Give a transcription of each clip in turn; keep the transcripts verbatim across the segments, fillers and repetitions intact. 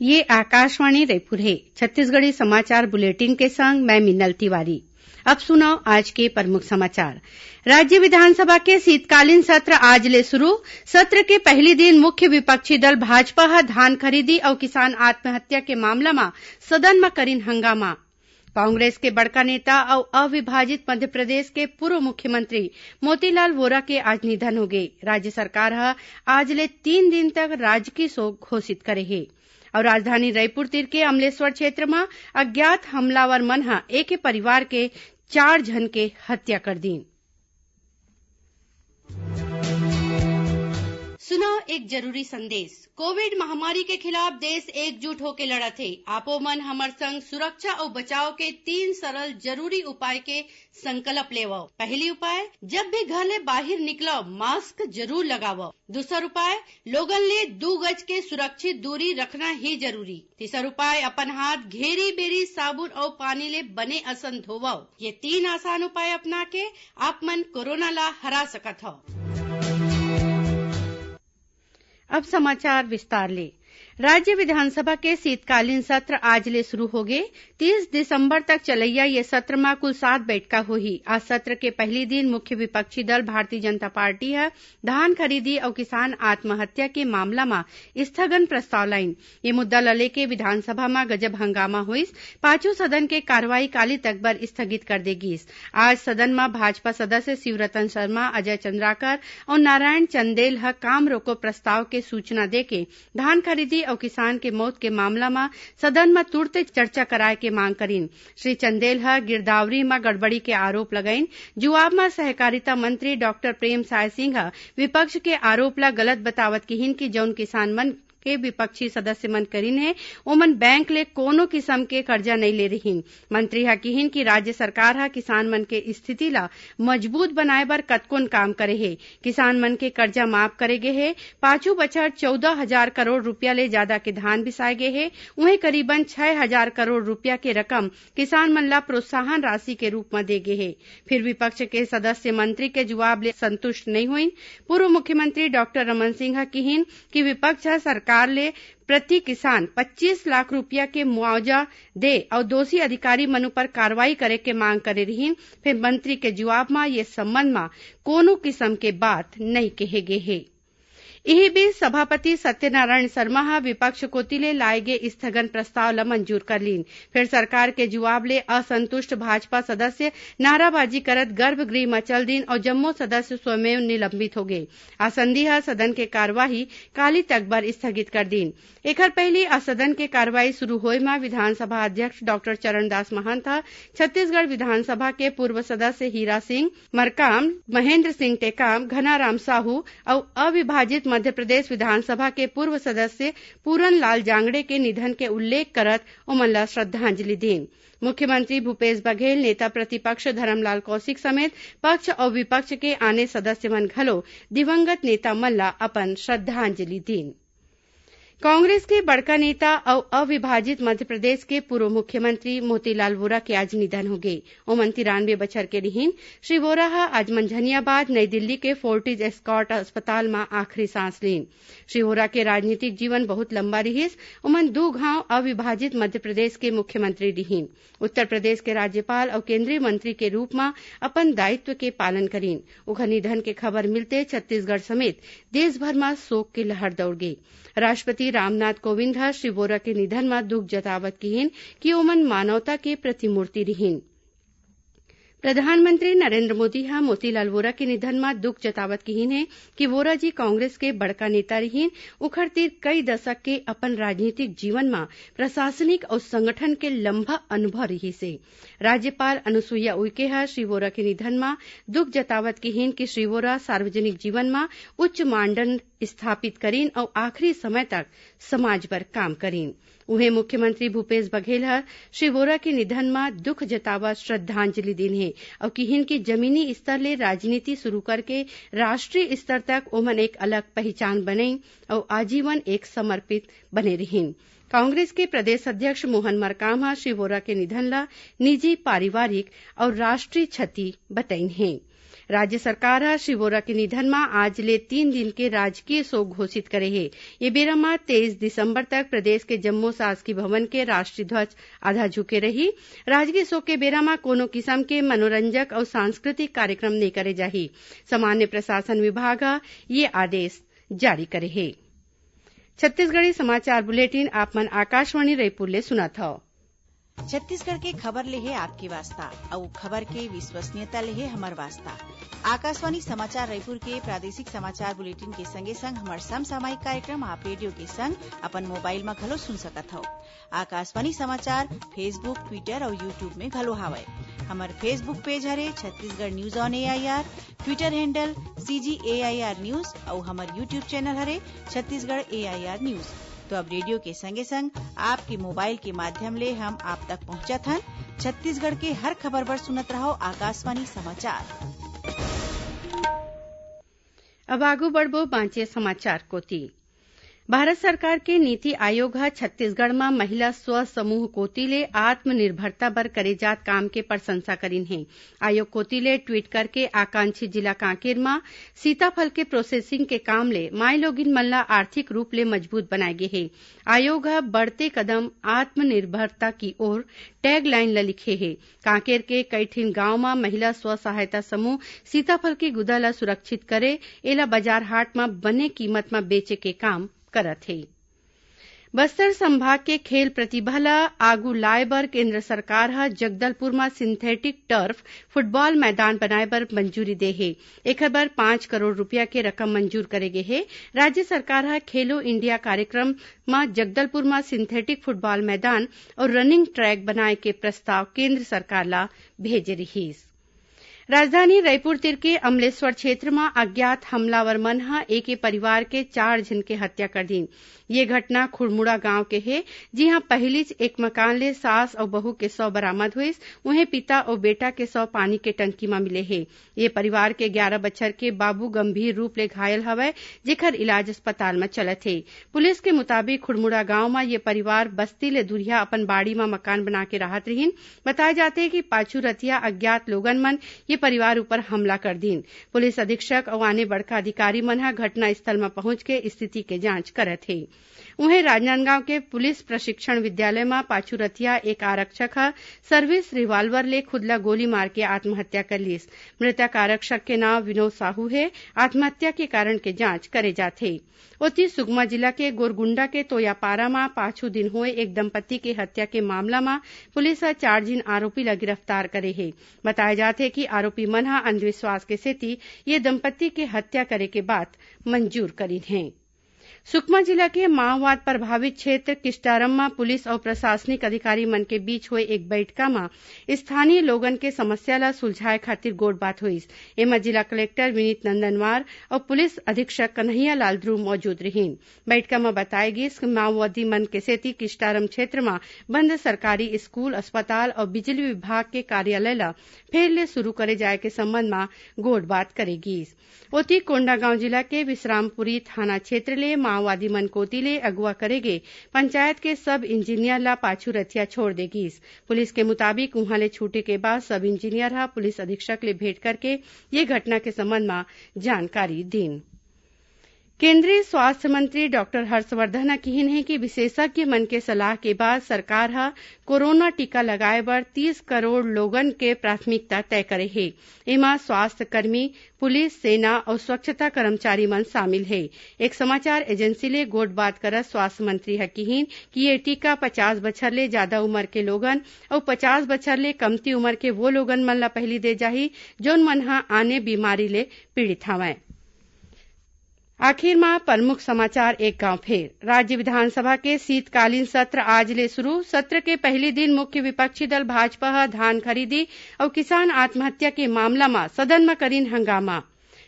ये आकाशवाणी रायपुर हे। छत्तीसगढ़ी समाचार बुलेटिन के संग मैं मिन्नल तिवारी। अब सुनव आज के प्रमुख समाचार। राज्य विधानसभा के शीतकालीन सत्र आज ले शुरू। सत्र के पहली दिन मुख्य विपक्षी दल भाजपा ह धान खरीदी अउ किसान आत्महत्या के मामला म सदन म करिन हंगामा। कांग्रेस के बड़का नेता अउ अविभाजित मध्य प्रदेश के पूर्व मुख्यमंत्री मोतीलाल वोरा के आज निधन होगे। राज्य सरकार ह आज ले तीन दिन तक राजकीय शोक घोषित करे हे। अउ राजधानी रायपुर तीर के अमलेश्वर क्षेत्र म अज्ञात हमलावर मन ह एके परिवार के चार झन के हत्या कर दीन। सुनव एक जरूरी संदेश। कोविड महामारी के खिलाफ देश एकजुट होके लड़त हे। आपो मन हमर संग सुरक्षा अउ बचाव के तीन सरल जरूरी उपाय के संकल्प लेवव। पहली उपाय, जब भी घर ले बाहिर निकलव, मास्क जरूर लगावव। दूसर उपाय, लोगन ले दू गज के सुरक्षित दूरी रखना ही जरूरी। तीसर उपाय, अपन हाथ घेरी बेरी साबुन अउ पानी ले बने असन धोवव। ये तीन आसान उपाय अपना के आप मन कोरोना ला हरा सकत हव। अब समाचार विस्तार ले। राज्य विधानसभा के शीतकालीन सत्र आज ले शुरू होगे। तीस दिसंबर तक चलइया ये सत्र म कुल सात बैठका होही। आज सत्र के पहली दिन मुख्य विपक्षी दल भारतीय जनता पार्टी ह धान खरीदी अउ किसान आत्महत्या के मामला म स्थगन प्रस्ताव लाइन। ये मुद्दा ल लेके विधानसभा म गजब हंगामा होइस। पाछू सदन के कार्रवाई काली तक बर स्थगित कर दे गीस। आज सदन म भाजपा सदस्य शिवरतन शर्मा, अजय चंद्राकर अउ नारायण चंदेल ह काम रोको प्रस्ताव के सूचना देके धान खरीदी अउ किसान के मौत के मामला म सदन म तुरते चर्चा कराए के मांग करिन। श्री चंदेल ह गिरदावरी म गड़बड़ी के आरोप लगाइन। जुवाब म सहकारिता मंत्री डॉक्टर प्रेमसाय सिंह ह विपक्ष के आरोप ल गलत बतावत किहिन कि जउन किसान मन के विपक्षी सदस्य मन करिन हे, ओमन बैंक ले कोनो किसम के करजा नइ ले रिहिन। मंत्री ह किहिन कि राज्य सरकार ह किसान मन के स्थिति ल मजबूत बनाए बर कतकोन काम करे हे। किसान मन के करजा माफ करे गे हे। पाछू बछर चौदह हजार करोड़ रूपिया ले जादा के धान बिसाए गे हे। उहें, करीबन छै हजार करोड़ रूपिया के रकम किसान मन ला प्रोत्साहन राशि के रूप म दे गे हे। फिर विपक्ष के सदस्य मंत्री के जुवाब ले संतुष्ट नइ होइन। पूर्व मुख्यमंत्री डॉक्टर रमन सिंह ह किहिन कि विपक्ष ह सरकार ले प्रति किसान पच्चीस लाख रूपिया के मुआवजा दे अउ दोषी अधिकारी मन उपर कार्रवाई करे के मांग करे रिहिन, फेर मंत्री के जुवाब म ये संबंध म कोनो किसम के बात नइ कहे गे हे। इही बीच सभापति सत्यनारायण शर्मा ह विपक्ष कोति ले लाए गे स्थगन प्रस्ताव ल मंजूर कर लीन। फेर सरकार के जुवाब ले असंतुष्ट भाजपा सदस्य नाराबाजी करत गर्भगृह म चल दीन अउ जम्मो सदस्य स्वमेव निलंबित होगे। आसंदी ह सदन के कार्यवाही काली तक बर स्थगित कर दीन। एखर पहिली आज सदन के कार्यवाही शुरू होए म विधानसभा अध्यक्ष डॉक्टर चरणदास महंत ह छत्तीसगढ़ विधानसभा के पूर्व सदस्य हीरा सिंह मरकाम, महेंद्र सिंह टेकाम, घनाराम साहू अउ अविभाजित मध्य प्रदेश विधानसभा के पूर्व सदस्य पूरन लाल जांगड़े के निधन के उल्लेख करत ओमन ल श्रद्धांजलि दीन। मुख्यमंत्री भूपेश बघेल, नेता प्रतिपक्ष धरमलाल कौशिक समेत पक्ष अउ विपक्ष के आने सदस्य मन घलो दिवंगत नेता मन ल अपन श्रद्धांजलि दीन। कांग्रेस के बड़का नेता अउ अविभाजित मध्य प्रदेश के पूर्व मुख्यमंत्री मोतीलाल वोरा के आज निधन होगे। ओमन तिरानबे बछर के रिहिन। श्री वोरा ह आज मंझनियाबाद, नई दिल्ली के फोर्टिस एस्कॉट अस्पताल म आखिरी सांस लीन। श्री वोरा के राजनीतिक जीवन बहुत लंबा रिहिस। ओमन दू घांव अविभाजित मध्य प्रदेश के मुख्यमंत्री रिहिन। उत्तर प्रदेश के राज्यपाल अउ केंद्रीय मंत्री के रूप म अपन दायित्व के पालन करिन। ओखर निधन के खबर मिलते छत्तीसगढ़ समेत देश भर म शोक के लहर दौड़ गे। राष्ट्रपति रामनाथ कोविंद ह श्री वोरा के निधन म दुख जतावत किहिन कि ओमन मानवता के प्रतिमूर्ति रिहिन। प्रधानमंत्री नरेंद्र मोदी ह मोतीलाल वोरा के निधन म दुख जतावत किहिन हे कि वोरा जी कांग्रेस के बड़का नेता रिहिन। उखर तीर कई दशक के अपन राजनीतिक जीवन म प्रशासनिक अउ संगठन के लंबा अनुभव रिहिस हे। राज्यपाल अनुसुईया उइके ह श्री वोरा के निधन म दुख जतावत किहिन कि श्री वोरा सार्वजनिक जीवन म उच्च मानदंड स्थापित करिन अउ आखिरी समय तक समाज बर काम करिन। उहें, मुख्यमंत्री भूपेश बघेल ह श्री वोरा के निधन म दुख जतावत श्रद्धांजलि दीन हे अउ किहिन कि जमीनी स्तर ले राजनीति शुरू करके राष्ट्रीय स्तर तक ओमन एक अलग पहिचान बनइन अउ आजीवन एक समर्पित बने रिहिन। कांग्रेस के प्रदेश अध्यक्ष मोहन मरकाम ह श्री वोरा के निधन ल निजी, पारिवारिक अउ राष्ट्रीय क्षति बतइन हे। राज्य सरकार ह श्री वोरा के निधन म आज ले तीन दिन के राजकीय शोक घोषित करे हे। ये बेरा म तेईस दिसंबर तक प्रदेश के जम्मो शासकीय भवन के राष्ट्रीय ध्वज आधा झुके रही। राजकीय शोक के बेरा म कोनो किसम के मनोरंजक अउ सांस्कृतिक कार्यक्रम नइ करे जाही। सामान्य प्रशासन विभाग ह ये आदेश जारी करे हे। छत्तीसगढ़ी समाचार बुलेटिन आप मन आकाशवाणी रायपुर ले सुनत हव। छत्तीसगढ़ के खबर ले हे आपके वास्ता, अउ खबर के विश्वसनीयता ले हे हमर वास्ता। आकाशवाणी समाचार रायपुर के प्रादेशिक समाचार बुलेटिन के संगे संग हमर समसामयिक कार्यक्रम आप रेडियो के संग अपन मोबाइल म घलो सुन सकत हव। आकाशवाणी समाचार Facebook, Twitter अउ YouTube में घलो हावय। हमर Facebook पेज हरे Chhattisgarh news on AIR, Twitter handle CG AIR news अउ हमर YouTube चैनल हरे छत्तीसगढ़ एआईआर न्यूज। तो अब रेडियो के संगे संग आपके मोबाइल के माध्यम ले हम आप तक पहुंचत हन। छत्तीसगढ़ के हर खबर बर सुनत रहव आकाशवाणी समाचार। अब आगू बढ़बो बांचे समाचार कोति। भारत सरकार के नीति आयोग ह छत्तीसगढ़ म महिला स्व समूह कोति ले आत्मनिर्भरता बर करे जात काम के प्रशंसा करिन हे। आयोग कोति ले ट्वीट करके आकांक्षी जिला कांकेर म सीताफल के प्रोसेसिंग के काम ले माईलोगिन मन ल आर्थिक रूप ले मजबूत बनाए गे हे। आयोग ह बढ़ते कदम आत्मनिर्भरता की ओर टैगलाइन ल लिखे हे। कांकेर के कई ठिन गांव म महिला स्व सहायता समूह सीताफल के गुदा ल सुरक्षित करे, एला बाजार हाट म बने कीमत म बेचे के काम करत हे। बस्तर संभाग के खेल प्रतिभा ल आगू लाए बर केंद्र सरकार ह जगदलपुर म सिंथेटिक टर्फ फुटबॉल मैदान बनाए बर मंजूरी दे हे। एखर बर पाँच करोड़ रुपया के रकम मंजूर करे गे हे। राज्य सरकार ह खेलो इंडिया कार्यक्रम म जगदलपुर म सिंथेटिक फुटबॉल मैदान अउ रनिंग ट्रैक बनाए के प्रस्ताव केंद्र सरकार ला भेजे रिहिस। राजधानी रायपुर तीर के अमलेश्वर क्षेत्र म अज्ञात हमलावर मन ह एके परिवार के चार झन के हत्या कर दीन। ये घटना खुड़मुड़ा गांव के हे, जिहां पहिलीच एक मकान ले सास अउ बहू के शव बरामद होइस, उहें पिता अउ बेटा के शव पानी के टंकी म मिले हे। ये परिवार के ग्यारह बछर के बाबू गंभीर रूप ले घायल हवय, जेकर इलाज अस्पताल म चलत हे। पुलिस के मुताबिक, खुड़मुड़ा गांव म ये परिवार बस्ती ले दुरिहा अपन बाड़ी म मकान बना के रहत रिहिन। बताए जाथे कि पाछू रतिया अज्ञात लोगन मन ये परिवार ऊपर हमला कर दीन। पुलिस अधीक्षक अउ आने बड़का अधिकारी मन ह घटनास्थल म पहुंच के स्थिति के जांच करत हे। उहें, राजनांदगांव के पुलिस प्रशिक्षण विद्यालय म पाछू रतिया एक आरक्षक ह सर्विस रिवाल्वर ले खुद ल गोली मार के आत्महत्या कर लीस। मृतक आरक्षक के नांव विनोद साहू हे। आत्महत्या के कारण के जांच करे जात हे। ओती, सुकमा जिला के गोरगुंडा के तोयापारा म पाछू दिन होए एक दंपत्ति के हत्या के मामला म पुलिस ह चार झिन आरोपी ल गिरफ्तार करे हे। बताए जात हे कि आरोपी मन ह अंधविश्वास के सेती ये दंपत्ति के हत्या करे के बात मंजूर करिन हे। सुकमा जिला के माओवाद प्रभावित क्षेत्र किस्टारम म पुलिस अउ प्रशासनिक अधिकारी मन के बीच होए एक बैठका म स्थानीय लोगन के समस्या ल सुलझाए खातिर गोठबात होइस। एमा जिला कलेक्टर विनीत नंदनवार अउ पुलिस अधीक्षक कन्हैया लाल ध्रुव मौजूद रिहीन। बैठका म बताए गिस कि माओवादी मन के सेती किस्टारम क्षेत्र म बंद सरकारी स्कूल, अस्पताल अउ बिजली विभाग के कार्यालय ल फेर ले शुरू करे जाए के संबंध म गोठबात करे गिस। ओती, कोंडागांव जिला के विश्रामपुरी थाना क्षेत्र ले माओवादी मन कोति ले अगुवा करे गे पंचायत के सब इंजीनियर ल पाछू रथिया छोड़ दे गिस। पुलिस के मुताबिक, उहां ले छूटे के बाद सब इंजीनियर ह पुलिस अधीक्षक ले भेंट करके ये घटना के संबंध म जानकारी दीन। केंद्रीय स्वास्थ्य मंत्री डॉक्टर हर्षवर्धन ह किहीन हे कि विशेषज्ञ मन के सलाह के बाद सरकार ह कोरोना टीका लगाए बर तीस करोड़ लोगन के प्राथमिकता तय करे हे। एमा स्वास्थ्य कर्मी, पुलिस, सेना अउ स्वच्छता कर्मचारी मन शामिल हे। एक समाचार एजेंसी ले गोठबात करत स्वास्थ्य मंत्री ह किहीन कि ये टीका पचास बछर ले जादा उमर के लोगन अउ पचास बछर ले कमती उमर के वो लोगन मन ल पहिली दे जाही, जउन मन ह आने बीमारी ले पीड़ित हवंय। आखिर म प्रमुख समाचार एक गांव फेर। राज्य विधानसभा के शीतकालीन सत्र आज ले शुरू। सत्र के पहिली दिन मुख्य विपक्षी दल भाजपा ह धान खरीदी अउ किसान आत्महत्या के मामला म सदन म करिन हंगामा।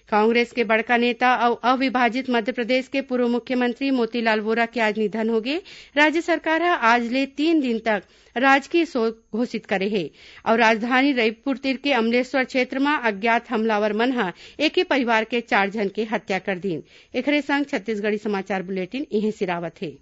कांग्रेस के बड़का नेता अउ अविभाजित मध्य प्रदेश के पूर्व मुख्यमंत्री मोतीलाल वोरा के आज निधन होगे। राज्य सरकार ह आज ले तीन दिन तक राजकीय शोक घोषित करे हे। अउ राजधानी रईपुर तीर के अमलेश्वर क्षेत्र म अज्ञात हमलावर मन ह एके परिवार के चार झन के हत्या कर दीन। एखरे संग छत्तीसगढ़ी समाचार बुलेटिन इहें सिरावत हे।